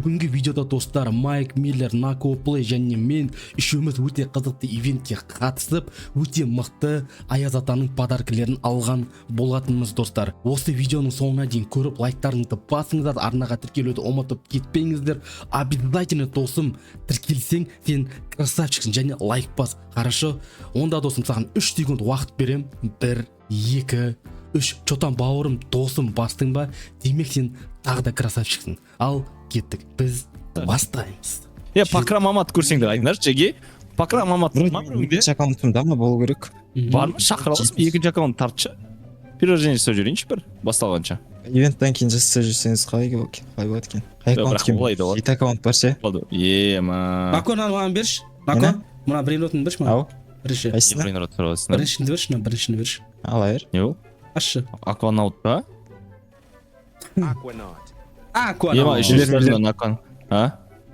Бүгінгі видеода, достар, Майк Миллер, Нако Плей және мен үшеуміз өте қызықты ивентке қатысып, өте мықты Аяз атаның подаркілерін алған болатынбыз, достар. Осы видеоның соңына дейін көріп, лайктарыңызды басыңыздар, арнаға тіркелуді ұмытып кетпеңіздер. Обязательно, досым, тіркелсең, сен красавчиксің, және лайк бас, хорошо? Онда, досым, саған 3 секунд уақыт берем. 1, 2, 3. Че там, бауырым, досым, бастың ба? Демек, сен тағы да красавчиксің. Ал кеттік, біз бастаймыз. Е, Пакра Мамат көрсеңдер, айтыңдаршы, жеге. Пакра Мамат Вроде ма біреуде? Екінші аккаунтымда ма, болу керек. Бар ма? Шақыра аласың ба? Екінші аккаунт тартшы. Перерождение жасап жіберейінші бір басталғанша. Ивенттен кейін жасап жүрсеңіз, қалай болады екен? Қай Жоқ, аккаунт бірақ екен? олай да болады. Жеті аккаунт бар ше. Болды. Ема. Нако, мынаны маған берші, Нако. Нені? Мына брейнротын берші маған. Ау. Бірінші. Қайсысына? Брейнрот сұрап. Біріншіні берші, мына біріншіні берші. Ала бер. Не ол? Ашшы. Акванаут па? Aquanaut. Аква. Ема, Миллер, үшінші Миллер. Након. А?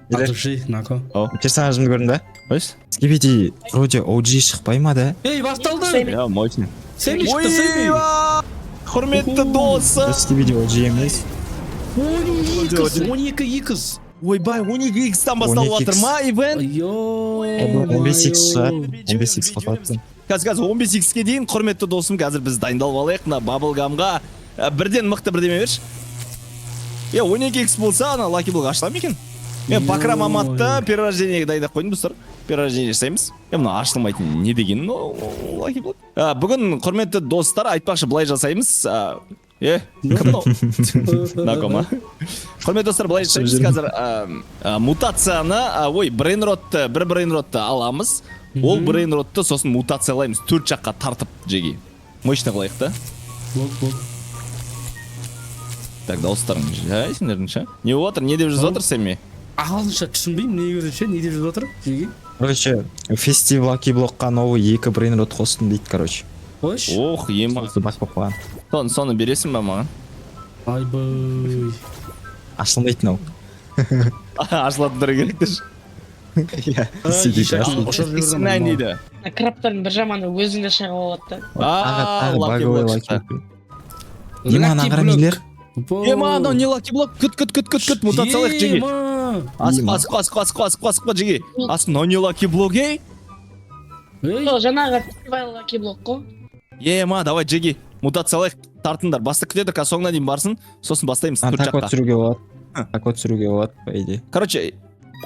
Миллер. Нако. Персонажымды көрдің ба? Қойшы. Скибиди вроде OG шықпай ма да? Ей, басталды. Я, мощный. Семи шықты, Семи. Ойбай! Құрметті досым. Скибиди OG емес. 12 икс, 12 икс. Ойбай, 12 икстан басталып 12 жатыр ма ивент? Йо. 15 икс шығар. 15 икс қосылады. Қазір 15 икске дейін, құрметті досым, қазір біз дайындалып алайық мына баблгамға. Бірден мықты бірдеме берші. Е, 12 икс болса, ана лаки блок ашыла ма екен? Мен Пакра Маматты перерождениеге дайындап қойдым, достар. Перерождение жасаймыз. Е, мына ашылмайтын не деген лаки блок? Бүгін, құрметті достар, айтпақшы, былай жасаймыз. Е, кім мынау? Нако ма? Құрметті достар, былай жасаймыз жүрмін. Қазір мутацияны, ой, брейнротты, бір брейнротты аламыз. Ол брейнротты сосын мутациялаймыз төрт жаққа тартып, жеге. Мощно қылайық та. Блок, блок. Так, дауыстарың жай сендердің ше? Не болып жатыр? Не деп жазып жатыр Сэмми? Ағылшынша түсінбеймін, не көрсе ше, не деп жазып жатыр? Жеге. Короче, фестив лаки блокқа новый екі брейнрот қостым дейді, короче. Қойшы. Ох, ема. Осы баг болып қалған. Соны бересің ба маған? Айбай. Ашылмайтын ол. Ашылатын түрі керек деші. Иә. Ұшырып жіберген. Найн дейді. Краптардың бір жаманы, өзің де шайқап алады да. А, Тағы лаки баговый блок лаки шықты. блок. Ема, ана қара, Миллер. Ема, анау не лаки блок? Күт, күт, күт, күт, күт, мутациялайық, жеге. Ема. Асықпа, асықпа, асықпа, асықпа, асықпа, асықпа, жеге. Асық, мынау не лаки блок, ей? Ей, Сол жаңағы фестиваль лаки блок қой. Ема, давай, жеге. Мутациялайық, тартыңдар. Бастық күтеді, қазір соңына дейін барсын, сосын бастаймыз төрт Тако жаққа. түсіруге болады. Тако түсіруге болады, по идее. Короче,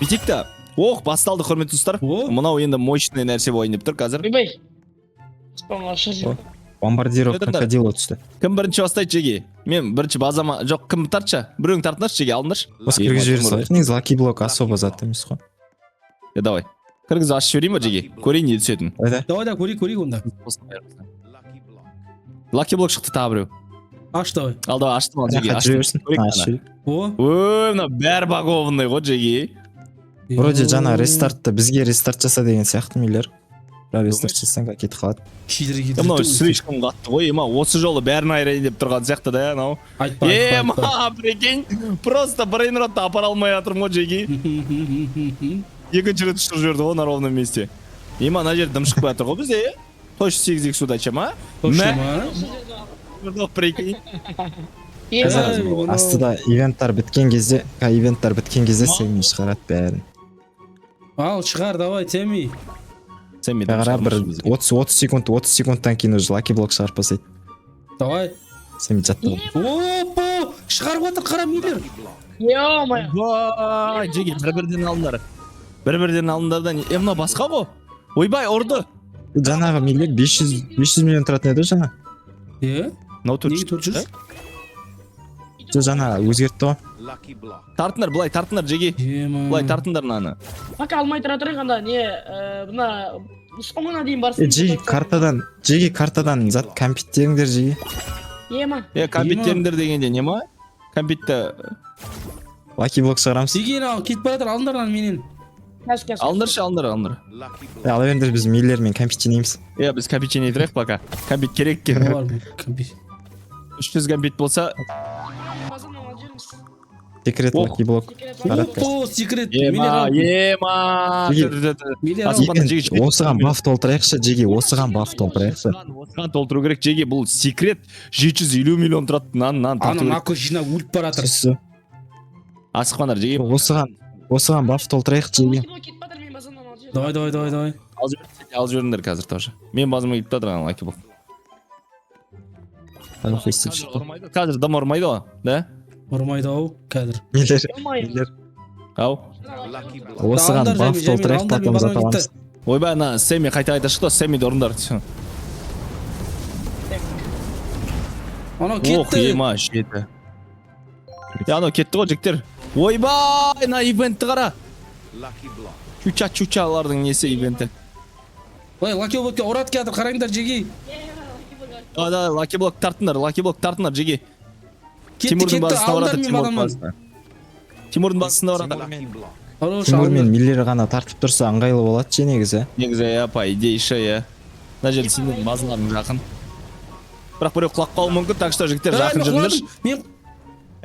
бүйтейік та. Ох, басталды, құрметті достар. О. Мынау енді мощный нәрсе болайын деп тұр қазір. Ойбай, аспанға ұшырып жіберді. Бомбардиро Кетіңдер. крокодило түсті. Кім бірінші бастайды, жеге? Мен бірінші базама. Жоқ, кім тартшы? Біреуің тартыңдаршы, жеге, алыңдаршы. Осы кіргізіп жібере салайық. Негізі лаки блок особо зат емес қой. Е, давай. Кіргізіп ашып жіберейін ба, жеге? Көрейін не түсетінін. Давай да. Давай да, көрейік, көрейік онда. Лаки блок шықты тағы біреу. Аш, давай. Ал, давай, аштым, ал, жеге, Ана аштым. жүре берсін. Көрейік А, ана. жіберейік. О. Ой, мына бәрі багованный ғой, жеге. Вроде жаңа рестартты бізге рестарт жаса деген сияқты, Миллер. Бірақ рестарт жасасаң, кетіп қалады. Кидіргі. Е, мынау слишком қатты ғой, ема, осы жолы бәрін айырайын деп тұрған сияқты да, анау. Айтпа, айтпа, Ема, айтпа. прикинь, просто брейнротты апара алмай жатырмын ғой, жеге. Екінші рет ұшырып жіберді ғой на ровном месте. Ема, ана жерде дым шықпай жатыр ғой бізде, е? Точно 8 икс удача ма? Точно ма? Мә, прикинь. Ема. Қазір Ей, мынау. астыда ивенттар біткен кезде, ивенттар біткен кезде Сэмми шығарады бәрін. Ал, шығар, давай, Теми. Сэмми, Қара, бір 30 секунд, 30 секундтан кейін уже лаки блок шығарып бастайды. Давай. Сэмми жатты. Опа! Шығарып жатыр, қара, Миллер. Е-мое. Вай, жеге, бір бірден алыңдар. Бір бірден алыңдар да. Е, мынау басқа ғой. Ойбай, ұрды. Жаңағы Миллер 500 миллион тұратын еді ғой жаңа. Е? Мынау Неге 400. 400? Жоқ, жаңа өзгертті ғой. Lucky block. Тартыңдар, былай тартыңдар, жеге. Ема. Былай тартыңдар мынаны. Пока алмай тұра тұрайық анда не, мына соңына дейін барсын. Е, жеге, картадан, жеге, картадан зат кәмпиттеріңдер, жеге. Ема. Е, кәмпиттеріңдер дегенде не ма? Кәмпитті Лаки блок шығарамыз. Деген ал, кетіп бара жатыр, алыңдар мынаны менен. Қазір, қазір. Алыңдаршы, алыңдар, алыңдар. Lucky Е, block. ала беріңдер, біз Миллермен кәмпит жинаймыз. Е, біз кәмпит жинай тұрайық пока. Кәмпит керек екен. Бар, кәмпит. 300 кәмпит болса, Базардан алып жіберіңіз. Секрет Ох. лаки блок. Секрет. Шығарады қазір. Опа, секрет. Ема, ема. Жеге. Миллер ал. Асықпаңдар, жеге, жеге. Осыған баф толтырайықшы, жеге, осыған баф толтырайықшы. Осыған толтыру керек, жеге, бұл секрет 750 миллион тұрады, мынаны Ана тарту керек. Нако жинап өліп бара жатыр. Түсі. Асықпаңдар, жеге. Осыған баф толтырайық, жеге. Лаки блок кетіп жатыр менің базамнан, алып жібер. Давай, давай, давай, давай. Алып жібер, алып жіберіңдер қазір тоже. Мен базыма келіп жатыр ана лаки блок. Фестив Қазір шықты. ұрмайды, қазір дым ұрмайды ғой, да? Ұрмайды ау қазір. Миллер, Алмаймын. Миллер. Ау. Осыған Алыңдар, баф жаймен, толтырайық, алыңдар, потом мен зат базыма аламыз. кетті. Ойбай, ана Сэмми қайта қайта шықты, Сэммиді ұрыңдар. Анау Ох, кетті. ема, жеті. Е, анау кетті ғой, жігіттер. Ойбай, мына ивентті қара. Чуча чучалардың несі ивенті. Ой, лаки блокке ұрады қазір, қараңдар, жеге. Да, да, лаки блок тартыңдар, лаки блок тартыңдар, жеге. Кетті, Тимурдың кетті, базасына алыңдар барады, мен Тимурдың базамнан. базасына. Тимурдың базасына барады. Хорош, Тимур мен алыңдар. Миллер ғана тартып тұрса ыңғайлы болады ше негізі. Негізі, иә, по идее ше, иә. Мына жерде сендердің базаларың жақын. Бірақ біреу құлап қалуы мүмкін, так что жігіттер Ей, жақын мен жүріңдерші. құладым.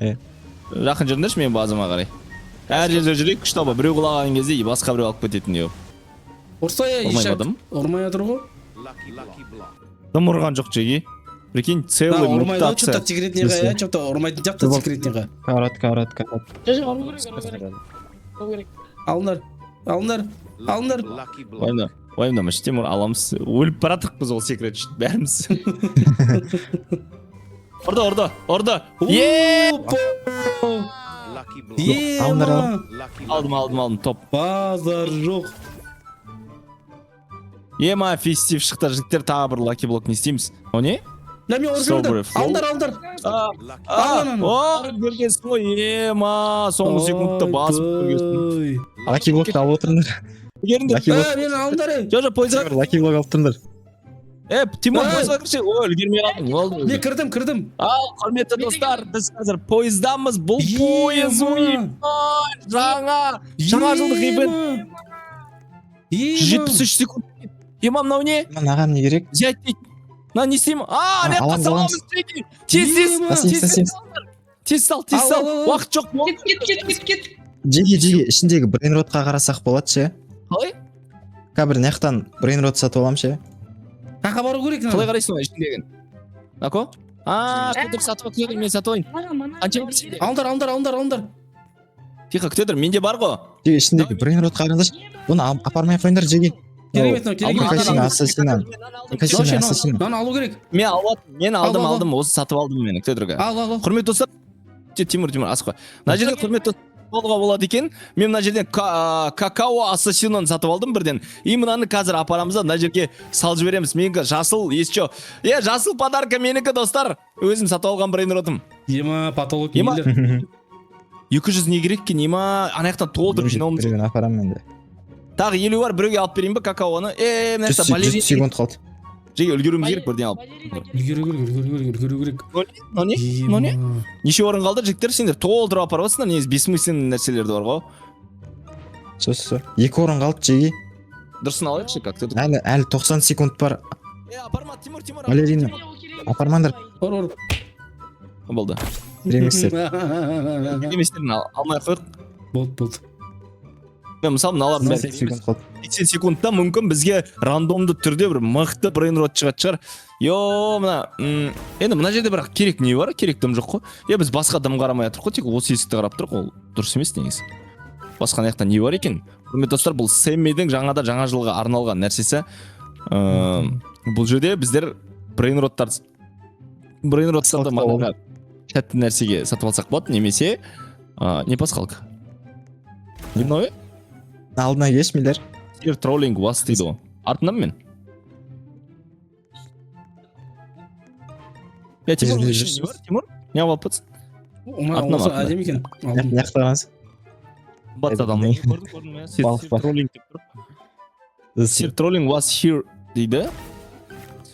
Мен Жақын жүріңдерші менің базама қарай. Әр жерде жүрейік, чтобы біреу құлаған кезде басқа біреу алып кететін деп. ұрса ей, Ұрмай ишак. ма дым? Ұрмай жатыр ғой. Дым ұрған жоқ, жеге. Прикинь, Да, целый ұрмайды ғой, мутация. что-то секретныйға, иә, что-то ұрмайтын сияқты секретныйға. Карат, карат, карат. Жоқ, жоқ, ұру керек, ұру керек. Ұру керек. Алыңдар, алыңдар, алыңдар. Уайымда, уайымдамашы, Тимур, аламыз. Өліп бара жатырмық біз ол секрет үшін, бәріміз. Ұрды, ұрды, ұрды. Е! Опа! Алыңдар, Ема! Алдым, алдым, алдым, топ. Базар жоқ. Ема, фестив шықты, жігіттер, тағы бір лаки блок не істейміз? О не? Ля, мен ұрып жібердім. Strawberry flow. Алыңдар, алыңдар. А, Ал ананы. О, көргенсің ғой, ема, соңғы секундта басып көргенсің. Ой. Лаки блокты алып отырыңдар. Үлгеріңдер. Лаки блок. Ә, мені алыңдар, ей. Жо, жо, пойызға. Лаки блок алып тұрыңдар. Е, Тимур, Ей. пойызға кірші. Ой, үлгермей қалдым. Болды. Мен кірдім, кірдім. Ал, құрметті достар, біз қазір пойыздамыз. Бұл пойыз, Ема. ой, жаңа, жаңа жылдық ивент. Ема. 73 секунд. Ема, мынау не? Мынаған не керек? Взять дейді. Мына не істеймін? А, ана жаққа аламыз, саламыз, жеке. Тез, тез, Ема. Тасимыз, тез, тасимыз. тез сал, тез Ал, сал. ал, ал. Уақыт жоқ. Кет, кет, кет, кет, кет. Жеге, жеге, ішіндегі брейнротқа қарасақ болады ше. Қалай? Қазір мына жақтан брейнрот сатып аламын ше. Қақа бару керек мынаны. Қалай қарайсың оның ішіндегін? Нако? А, күте тұр, сатып ал, күте тұр, мен сатып алайын. Маған, мана. Қанша бар сенде? Алыңдар, алыңдар, алыңдар, алыңдар. Тихо, күте тұр, менде бар ғой. Жеге, ішіндегі брейнротқа қараңдаршы. Бұны апармай ақ қойыңдар, жеге. Керек емес мынау, керек емес. Кокасина, ассасина. Кокасина, Вообще, ассасина. мынаны алу керек. Мен алып, мен Ал, алдым, ал, ал. алдым, осы сатып алдым мен. Күте тұр. Ал, ал, ал. Құрметті достар, Тимур, Тимур, асықпа. Мына жерде құрметті достар, алуға болады екен. Мен мына жерден какао ассасиноны сатып алдым бірден. И мынаны қазір апарамыз да мына жерге салып жібереміз. Менікі жасыл, есчо. Е, жасыл подарка менікі, достар. Өзім сатып алған брейнротым. Ема, потолок Ема. миллер. 200 не керек екен, ема, ана жақтан толтырып жинауымыз. Біреуін апарамын енді. Тағы 50 бар, біреуге алып берейін ба какаоны? Е, мына жақта 100 балерина. секунд қалды. Жеге үлгеруіміз керек бірден алып. Үлгеру керек, үлгеру керек, үлгеру керек. Мынау не? Мынау не? Ема. Неше орын қалды, жігіттер, сендер толтырып апарып жатсыңдар, негізі бессмысленный нәрселер де бар ғой. Со, со, со. Екі орын қалды, жеге. Дұрысын алайықшы, как то. Әлі 90 секунд бар. Е, апарма, Тимур, Тимур. Балерина. Апармаңдар. Ұр, ұр. Болды. Керек Еместерін алмай ақ қояйық. Болды, болды. Мен мысалы мыналардың бәрі 80 секунд қалды. 80 секундта мүмкін бізге рандомды түрде бір мықты брейнрот шығатын шығар. Йо, мына енді мына жерде бірақ керек не бар? Керек дым жоқ қой. Е, біз басқа дым қарамай жатырмық қой, тек осы есікті қарап тұрмық, ол дұрыс емес негізі. Басқа ана жақта не бар екен? Құрметті достар, бұл Сэммидің жаңада жаңа жылға арналған нәрсесі. Бұл жерде біздер брейнроттарды Пасхалка манағы сәтті нәрсеге сатып алсақ болады, немесе не пасхалка. Не мынау, е? Алдына келші, Миллер. Сир троллинг вас дейді ғой. Артынан мен. Я Тимур, Жерде ішінде не жүрсіз. бар, Тимур? Не алып жатсың? Мына Артынан, осы артынан. әдемі екен. Алдым. Мына жақта қараңыз. Қымбат адам. Көрдім, көрдім, иә. Сир Балық бар. троллинг деп тұр. Сир троллинг was here дейді.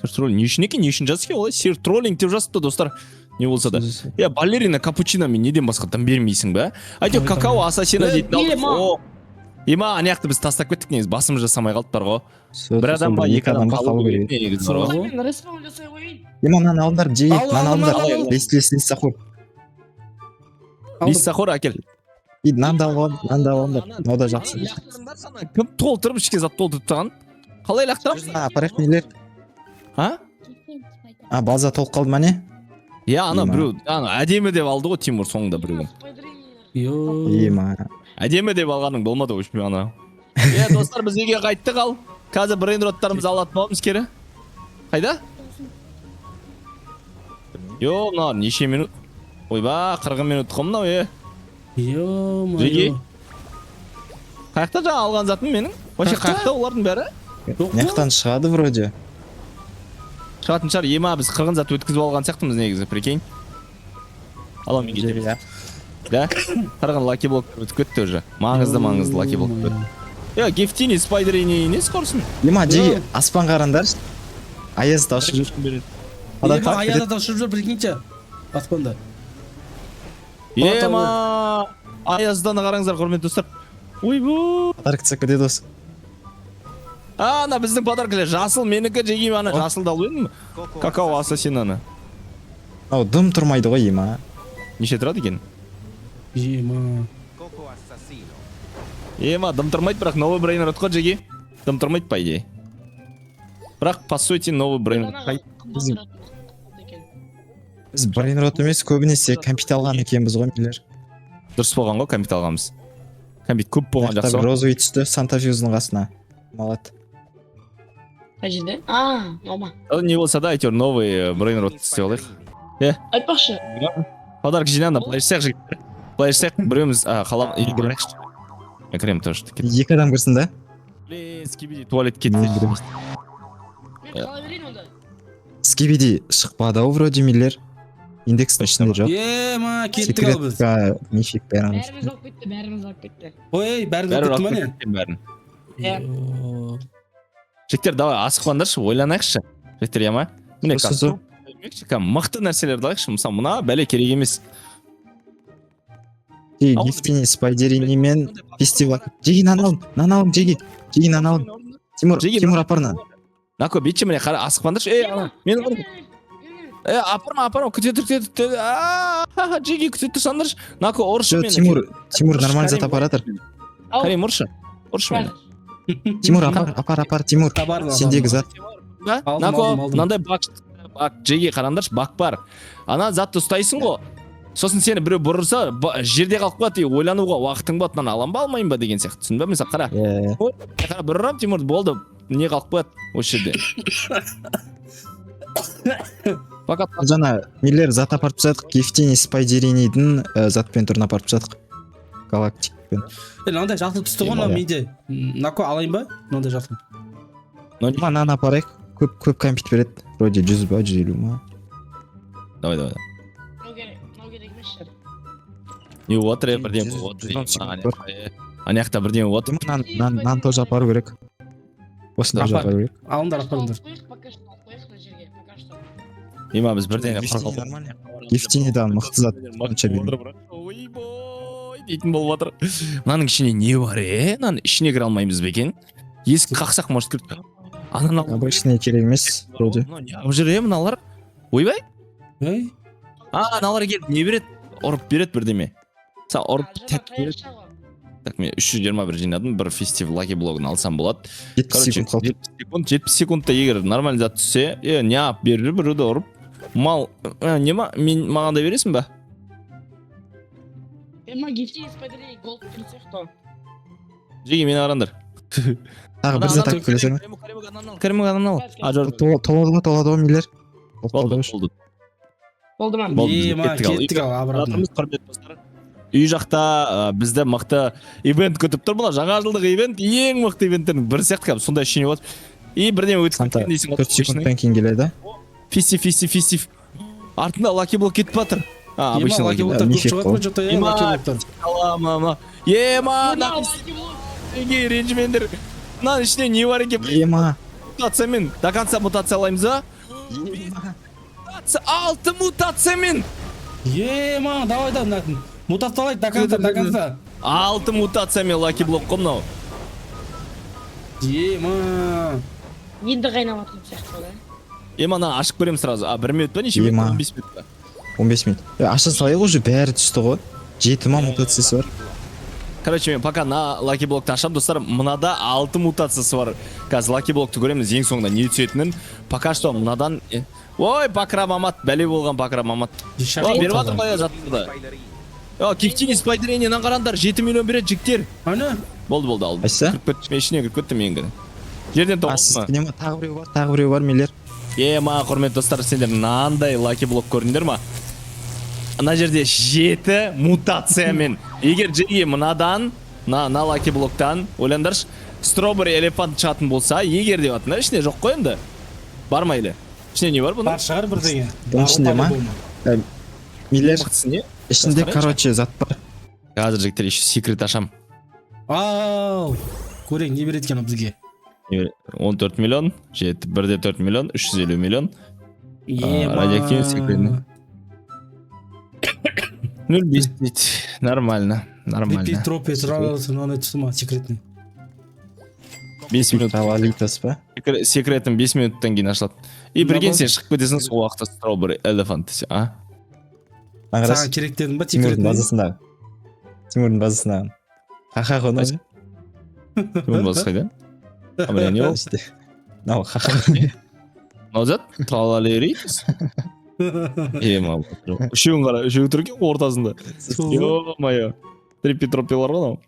Сир троллинг не үшін екен, не үшін жазды екен олай? Сир троллинг деп жазыпты, достар. Не болса да. Е, балерина капучино мен неден басқа дым бермейсің ба? Әйтеуір Ой, какао ассасина Е, дейтін алдық. ема. О, Ема, ана жақты біз тастап кеттік негізі, басымыз жасамай қалды бар ғой. Со, Бір со, адам ба, екі адам ба қалу керек. негізі бар ғой. Сол. Мен респаун жасай қояйын. Ема, мынаны алыңдар, жеге, Ал, мынаны алдым, алыңдар. алдым, алдым. Лес, лес, лес, сахур. Алдым. Лис сахур әкел. И нанды алып алыңдар, нанды алып алыңдар. Мынау да жақсы. Лақтырыңдаршы ана. Кім толтырып ішке зат толтырып тастаған? Қалай лақтырамыз? Мына апарайық, Миллер. А? А, база толып қалды ма не? Иә, ана Ема. біреу, ана әдемі деп алды ғой Тимур соңында біреуін. Спайдермен. Йо. Ема. Әдемі деп алғаның болмады ғой общем ана. Е, достар, біз үйге қайттық ал. Қазір брейнроттарымызды алатын боламыз кері. Қайда? Йо, мына неше минут? Ойба, 40 минут қой мынау, е. Ё-моё. Жеге. Қаяқта жаңа алған затым менің? Вообще Қаяқта? қаяқта олардың бәрі? Жоқ Мына жақтан шығады вроде. Шығатын шығар. Ема, біз қырғын зат өткізіп алған сияқтымыз негізі, прикинь. Ала мен кетеміз. Да? Қырғын лаки блок өтіп кетті уже. Маңызды маңызды лаки блок. Е, Гефтини, Спайдерини несі құрсын? Ема, жеге, аспан қараңдаршы. Аяз да ұшып жүр. Ема, аяз ата ұшып жүр, прикиньте. Аспанда. Ема, аяздан қараңыздар, құрметті достар. Ойбу. Подарок түсіп кетеді осы. А, ана біздің подаркілер жасыл менікі жегейм ана жасылды алып едім. Какао ассасинаны. Мынау дым тұрмайды ғой, ема. Неше тұрады екен? Ема. Ема, дым тұрмайды, бірақ новый брейнрот қой жеге. Дым тұрмайды, по идее. Бірақ, по сути, новый брейнрот. Қымбат тұратын екен. Біз брейнрот емес, көбінесе кәмпит алған екенбіз ғой, Миллер. Дұрыс болған ғой, кәмпит алғанбыз. Кәмпит көп болған Мына жақсы жақта бір ғой. розовый түсті Санта Фьюздің қасына. Малат. Қай жерде? А, мама. Ал не болса да, әйтеуір новый брейнрот істеп алайық. Айтпақшы, Подарок жинаңдар, былай жасайық, жігіттер. Былай жасайық, біреуміз қалам үйге барайықшы. Мен кіремін тоже. Екі адам кірсін да? Блин, скибиди туалет кетті. Мен кіремін. мен қала берейін онда. Скибиди шықпады ау вроде, Миллер. Индекстің ішінде жоқ. Ема, кеттік ал біз. Секретка, мифик бәрін. Бәріміз алып кетті, бәріміз алып кетті. Ой, бәріміз Бәрі кетті ма алып не? кеткен бәрін. Иә. Йо. Жігіттер, давай асықпаңдаршы, ойланайықшы. Жігіттер, иә ма? Міне, Со, со, со. қазір мықты нәрселерді алайықшы. Мысалы, мына бәле керек емес. Жеги, Ал- Гефтини, Спайдерини мен фестиваль. Жеги, нан алын, нан алын, жеги. Жеги, нан алын. Тимур, Жеги, Тимур апар нан. Нако, бүйтші, міне, қара, асықпаңдаршы. Ей, ана, мен Е, апарма, апарма, күте тұр, күте тұр, күте тұр. Аа, Жеги, күте тұрсаңдаршы. Нако, ұршы Жоқ, мені. Тимур, Тимур нормально зат апаратыр. Ау, Карим, ұршы. Ұршы мені. Тимур апар, апар, апар, Тимур. Табар, Сендегі зат. Да? Алдым, Нако, алдым, алдым. мынандай бак, бак, жеге қараңдаршы, бак бар. Ана затты ұстайсың ғой. Сосын сені біреу бұрырса, жерде қалып қалады, и ойлануға уақытың болады, мынаны алам ба, алмайын ба деген сияқты. Түсіндің ба? Мысалы, қара. Иә, Қара, бір ұрам, Тимур, болды. Не қалып қояды осы жерде. Пока жаңа Миллер зат апарып тастадық. Гефтини, Спайдеринидің затпен түрін апарып тастадық. Галактикпен. Е, мынандай жасыл түсті ғой мынау Иә. менде. Нако алайын ба? Мынандай жасыл. Ема, нан апарайық. Көп көп кәмпит береді. Вроде 100 ба, 150 ма. Давай, давай. Мынау керек, мынау керек емес шығар. Не болып жатыр, е, бірдеңе болып 110 жатыр. секунд бар. Ана жақта бірдеңе болып жатыр. Ема, нан, нан, нан тоже апару керек. Осыны тоже Апар. апару керек. Алыңдар, апарыңдар. Алып қояйық, пока что алып қояйық мына жерге, пока что. Ема, біз бірдеңе Гефтини нормально. Гефтинидан мықты зат онша бермейді. Ойбой дейтін болып жатыр. Мынаның ішіне не бар, е? Мынаның ішіне кіре алмаймыз ба екен? Есік қақсақ, может, кіріп. Ананы алу керек. Обычный керек емес вроде. Мынау неғып жүр, е, мыналар? Ойбай. Ей, А, аналар келіп не береді? Ұрып береді бірдеме. Са ұрып А, жаңа тәтті береді. таяқша ғой. Так, мен 321 жинадым, бір фестив лаки блогын алсам болады. 70 Короче, секунд қалды. 70 секунд, 70 секундта егер нормальный зат түссе, е, неғып беріп жүр біреуді ұрып. Мал, не ма, мен маған да бересің ба? Е, мына Гефтини, Спайдерини голд тұр сияқты. Жеге, мені қараңдар. Тағы бір зат алып келесің. Кәрім ананы ал. А, жоқ, Толады ғой, толады ғой, Миллер. Толып болды, қалды ғой. болды. Болды ма? Болды, біз ема, кеттік ал. кеттік ал обратно. Жатырмыз, құрметті достар. Үй жақта бізді мықты ивент күтіп тұр. Мына жаңа жылдық ивент ең мықты ивенттердің бірі сияқты кәдімгі сондай ощущение болады. И бірдеме өтіп Санта, кеткен дейсің ғой. 4 секундтан кейін келеді. Фестив, фестив, фестив. Артында лаки блок кетіп жатыр. А, Ема, обычный лаки лаки блок. блоктар көп Мифик шығады қой. ма жоқ та, е, Ема. лаки блоктар. Ала, мама. Ема, Мына лаки блок. неге ренжімеңдер. Мынаның ішінде не бар екен? Ема. Мутациямен до конца мутациялаймыз ба? Мутация, алты мутациямен. Ема, давай да, мына мутациялайық до конца, до конца. Алты мутациямен лаки блок қой мынау. Ема. Енді қайнап жатқан сияқты ғой, да? Ема, ана ашып көремін сразу. А, 1 минут па, неше минут? Ема. 15 минут па? 15 минут. Е, аша салайық уже бәрі түсті ғой. Жеті ма мутациясы бар. Короче, мен пока на лаки блокты ашамын, достар. Мынада алты мутациясы бар. Қазір лаки блокты көреміз ең соңында не түсетінін. Пока что мынадан ой, Бакра Мамат, бәле болған Бакра Мамат. О, беріп жатыр ғой заттарды. А, Кефтини Спайдеринен қараңдар, 7 миллион береді, жігіттер. Ана. Болды, болды, алдым. Қайсысы? Кіріп кеттім, мен ішіне кіріп кеттім мен ғана. Жерден А, тауып сіздікі не ма? Тағы біреу бар, тағы біреу бар, Миллер. Е, ма, құрметті достар, сендер мынандай лаки блок көрдіңдер ма? Мына жерде жеті мутациямен. Егер Джеги мынадан, мына лаки блоктан, ойлаңдаршы, Strawberry Elephant шығатын болса, егер деп жатыр да, ішінде жоқ қой енді. Бар ма или? Ішінде не бар бұның? Бар шығар бірдеңе. Бұның ішінде ма? Миллер, Мықтысы не? ішінде, Қарайыншы. короче, зат бар. Қазір, жігіттер, еще секрет ашам. Ау. Көрейік, не береді екен ол бізге. 14 миллион, жеті, 1,4 миллион, 350 миллион. Ема. Радиоактивный секретный. 0,5 дейді. Нормально, нормально. Репит тропи сразу мынандай түсті ма секретный. 5 минут. Лолитас па? Секретім 5 минуттан кейін ашылады. И прикинь, сен шығып кетесің сол уақытта Strawberry Elephant десе, а? Мына Саған қарашы, керек дедім ба Тимурдың секретный? базасындағы. Тимурдың базасындағы. Ха-ха ғой мынау. Тимур базасы қайда? А, бля, не ол? Іште. Мынау ха-ха. Мынау зат? Тралалеритус? Ема, үшеуін қара, үшеуі тұр екен ғой ортасында. Сол. Ё-моё. Трипи тропилар ғой мынау.